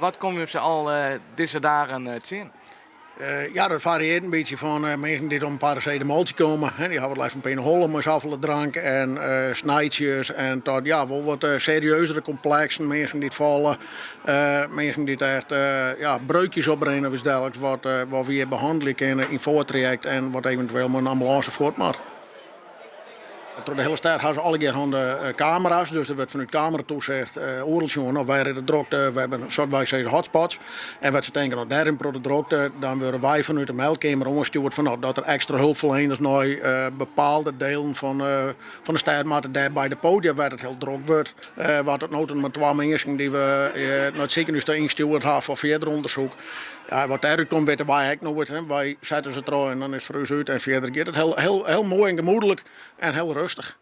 Wat komme je al dizze dagen tsjin? Ja, dat fariearret in bytsje fan minsken dy't om in parasetamoltsje komme. Dy hawwe wat lêst fan pineholle mei safolle drank en snijtsjes en tot ja, wol wat serieuzere kompleksen. Minsken dy't falle, minsken dy't echt ja, breukjes oprinne of yts dergelijks wat wat we hjir behannelje kinne yn foartrajekt en wat eventueel mei in ambulânse fuort moat. Troch de hiele stêd ha se allegear hande kamera's, dus der wurdt fanút kameratoesicht oeral sjoen of wêr is de drokte. We hawwe sa't wy sizze hotspots. En wat se tinke dat dêr in protte drokte, dan wurde wy fanút de meldkeamer oanstjoerd fan dat der ekstra hulpferleners nei bepaalde delen fan de stêd moatte. Dêr by de podia wêr't it hiel drok wurdt. Wat it no mar twa minsken dy't we nei it sikehûs ta ynstjoerd ha foar fierder ûndersyk. Ja, wat dêrút komt witte wy ek noait. Hè. Wy sette se troch en dan is it foar ús út. En fierder giet it hiel, hiel, hiel moai en gemoedlik en hiel rêstich.